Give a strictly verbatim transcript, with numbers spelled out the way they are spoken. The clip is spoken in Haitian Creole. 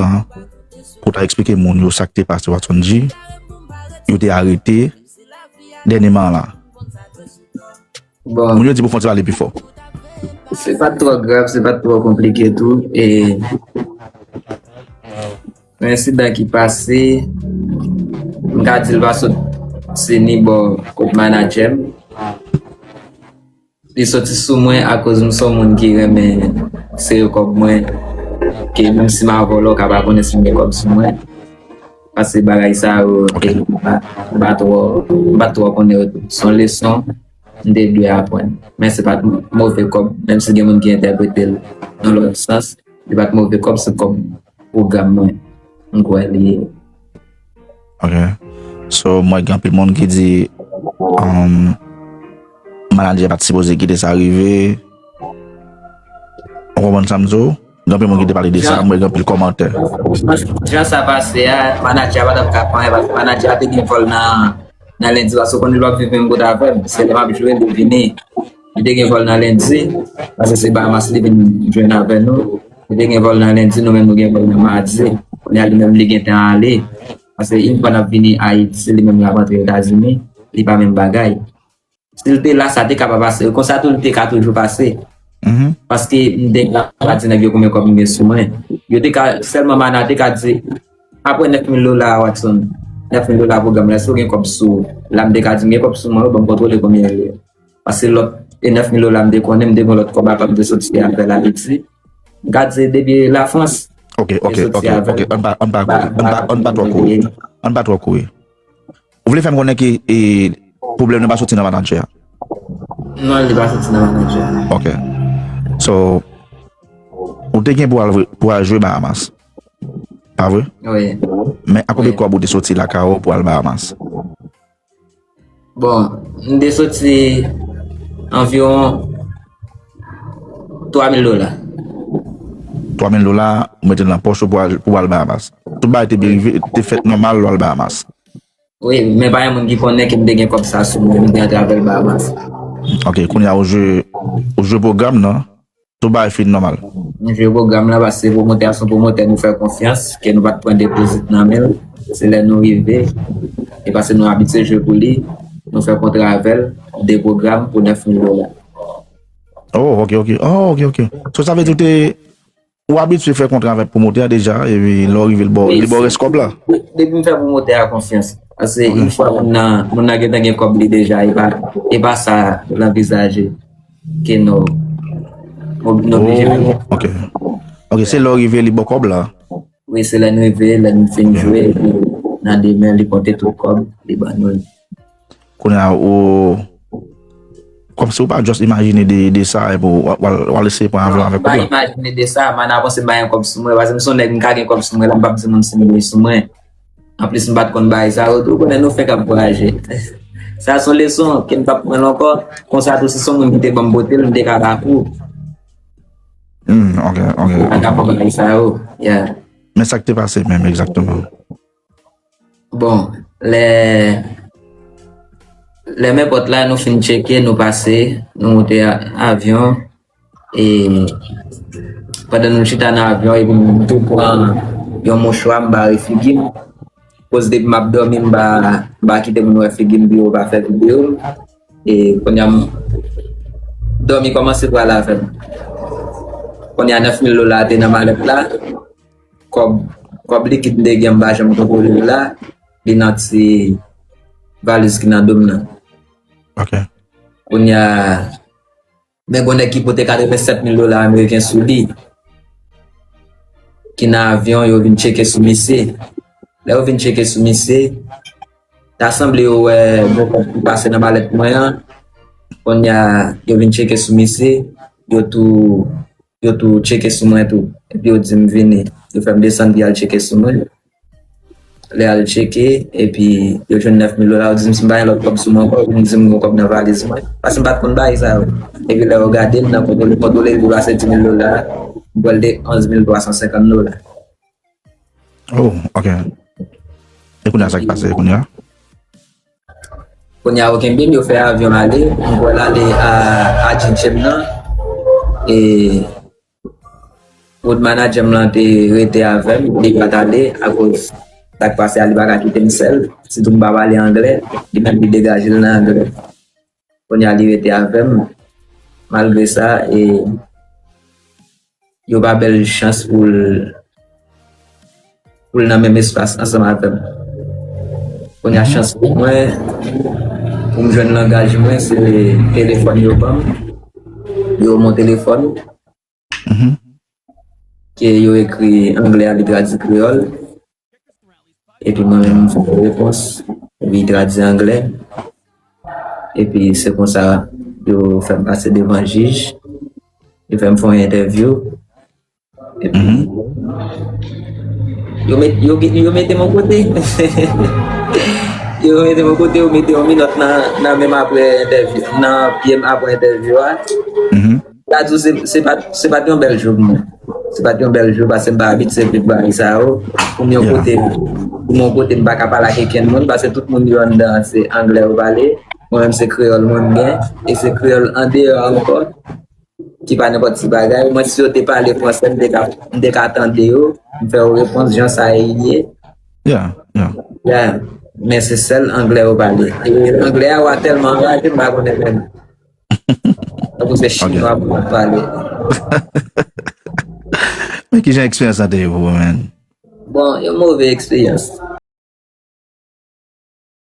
tan pou ta eksplike moun yo sa k te pase Watson G, yo te arete dènyèman la. Bon, Moun yo di pou fon ti pale pi fò. Se pa t twò grav, se pa t twò konplike tou. E yon ensidan ki pase, m ka di l pa sot se ni bò kot manadjè m. Li soti sou mwen akoz m se yon moun ki renmen sere kòb mwen. Ke menm si m a vòlò, w ka pa konnen si m gen kòb sou mwen. Paske bagay sa yo, m pa twò, m pa twò konnen yo. Se yon leson m te dwe aprann. Men se pa t move kòb, menm si gen moun ki entèprete l nan lòt sans, li pa t move kòb, se kòb pwogram mwen. M kwè li ye. Ok. So, mwen gen anpil moun ki di um, manadjè pa t sipoze kite sa rive. Ou konprann sa m di w? Gen anpil moun ki te pale de sa, mwen gen anpil kòmantè. Jan sa pase a, manadjè a pa t ap ka fè anyen, paske manadjè a te gen vòl nan, nan lendi, paske w konnen l p ap viv menm bout avè m. Se lè m ap jwe, li vini. Li te gen vòl nan lendi, paske se Bahamas li vin jwenn avè nou. Li te gen vòl nan lendi, nou menm nou gen vòl nan madi. Kounye a li menm li gentan ale. Paske yon fwa n ap vini Ayiti, li menm l ap antre Etazini, li pa menm bagay. Si l te la, sa te ka pa pase. Konsa tou, li te ka toujou pase. Paske m te ka pa di nèg yo konbyen kòb m gen sou mwen. Yo te ka, sèlman mana te ka di, apre nèf mil dola Watson, nèf mil dola pwogram la, èske w gen kòb sou ou? La m te ka di, m gen kòb sou mwen, wi, ban m kontwole konbyen l ye. Paske lòt, e nèf mil dola m te konnen, m te gen lòt kòb apa m te soti avè l Ayiti. M ka di depi Lafrans. Ok, ok, ok, ok. Ann pa, ann pa kouri, ann pa, ann pa twò kouri. Ann pa twò kouri. Ou vle fè m konnen ke e, pwoblèm nan pa soti nan manadjè a? Non, li pa soti nan manadjè a. Ok. So, ou te gen pou al, pou al jwe Bahamas. Pa vre? Wi. Men a konbyen kòb ou te soti lakay ou pou al Bahamas? Bon, m te soti anviwon twa mil dola. Twa mil dola, ou mete l nan pòch ou pou al, pou al Bahamas. Tout bagay te byen rive, te fèt nòmal lè w al Bahamas. Wi, men pa gen moun ki konnen ke m te gen kòb sa sou mwen, m te antre avè l Bahamas. Ok, kounye a ou jwe, ou jwe pwogram nan, tout bagay fin nòmal. M jwe pwogram la paske pwomotè a se yon pwomotè nou fè konfyans, ke nou pa t pran depozit nan men l. Se lè nou rive, e paske nou abitye jwe pou li, nou fè kontra avè l, de pwogram pou nèf mil dola. Oh, ok, ok. Oh, ok, ok. So, sa vle di ou te, ou abitye fè kontra avèk pwomotè a deja, epi lè w rive, li ba w, li ba w rès kòb la? Depi m fè pwomotè a konfyans. Paske yon fwa moun nan, moun nan gentan gen kòb li deja, e pa, e pa sa l anvizaje ke nou, nou oblije fè. Oh, ok. Ok, se lè w rive, li ba w kòb la? Wi, se lè n rive, lè n fin jwe, epi nan demen, li konte tout kòb, li ban nou l. Kounye a, ou, kòmsi ou pa just imajine de, de sa, epi w, w, w al eseye pran avyon avèk kòb la? M pa imajine de sa, man, avanse m pa gen kòb sou mwen, paske m se yon nèg, m ka gen kòb sou mwen, la m p ap di moun si m gen sou mwen. Anplis, m pa t konn bagay sa yo tou, ou konnen nou fenk ap vwayaje. Sa se yon leson ke m p ap pran l ankò, konsa tou, si se yon moun ki te ban m pote l, m te ka lakou. Hmm, ok, ok. M pa ka pran bagay sa yo, yeah. Men sa k te pase menm, egzakteman? Bon, lè, lè men pòt la, nou fin tcheke, nou pase, nou monte avyon. E pandan nou chita nan avyon, epi m tou pran yon mouchwa, m bare figi m. Koz depi m ap dòmi, m pa, m pa kite moun wè figi m, pou yo pa fè videyo m. E kounye a, m, dòmi kòmanse pral avè m. Kounye a, nèf mil dola te nan malèt la. Kòb, kòb likid m te gen, m pa janm kontwole l la. Li nan ti valiz ki nan do m nan. Ok. Kounye a, men gon nèg ki pote katrevennsèt mil dola ameriken sou li, ki nan avyon, yo vin tcheke sou misye. Lè yo vin tcheke sou misye, ta sanble yo wè gon kòb ki pase nan malèt mwen an. Kounye a, yo vin tcheke sou misye, yo tou, yo tou tcheke sou mwen tou. Epi yo di m vini. Yo fè m desann pou y al tcheke sou mwen. Lè y al tcheke, epi yo jwenn nèf mil dola, yo di m si m pa gen lòt kòb sou mwen ankò, yo vin di m gon kòb nan valiz mwen. Paske m pa t konn bagay sa yo. Epi lè yo gade m nan kontwole, kontwole, li pase dis mil dola, m kwè l te onz mil twa san senkant dola. Oh, ok. E kounye a sa k pase kounye a? Kounye a yo kenbe m, yo fè avyon ale, m kwè l ale a, a Djidjem nan. E Road manager m lan te rete avè m, li pa t ale akoz sa k pase a, li pa ka kite m sèl. Sitou m pa pale anglè, li menm li degaje l nan anglè. Kounye a li rete avè m. Malgre sa, e, yo pa ba l chans pou l pou l nan menm espas ansanm avè m. Kounye a chans pou mwen, pou m jwenn langaj mwen, se telefòn yo ban m. Yo ban m yon telefòn ke yo ekri anglè a, li tradui kreyòl. Epi mwen menm, m fè yon repons, epi li tradui anglè. Epi se konsa, yo fè m pase devan jij. Yo fè m fè yon entèvyou. Epi, yo met, yo, yo mete m yon kote. Yo mete m yon kote, yo mete yon minòt nan, nan men m apre entèvyou, nan pye m apre entèvyou a. Sa di w, se, se pa, se pa t yon bèl jou pou mwen. Se pa t yon bèl jou, paske m pa abitye viv bagay sa yo. Pou m yon kote, pou m yon kote, m pa ka pale ak okenn moun, paske tout moun yo anndan an se anglè yo pale. Mwen menm, se kreyòl mwen m gen, e se kreyòl andeyò a ankò, ki pa nenpòt ti bagay. Mwen, si yo te pale fransè, m te ka, m te ka tande yo, m fè yo repons jan sa ye. Yeah, yeah. Yeah. Men se sèl anglè yo pale. E anglè a wa tèlman anraje, m pa konnen menm. Tankou se chinwa pou yo pale. Men kijan eksperyans lan te ye pou ou, man? Bon, yon move eksperyans.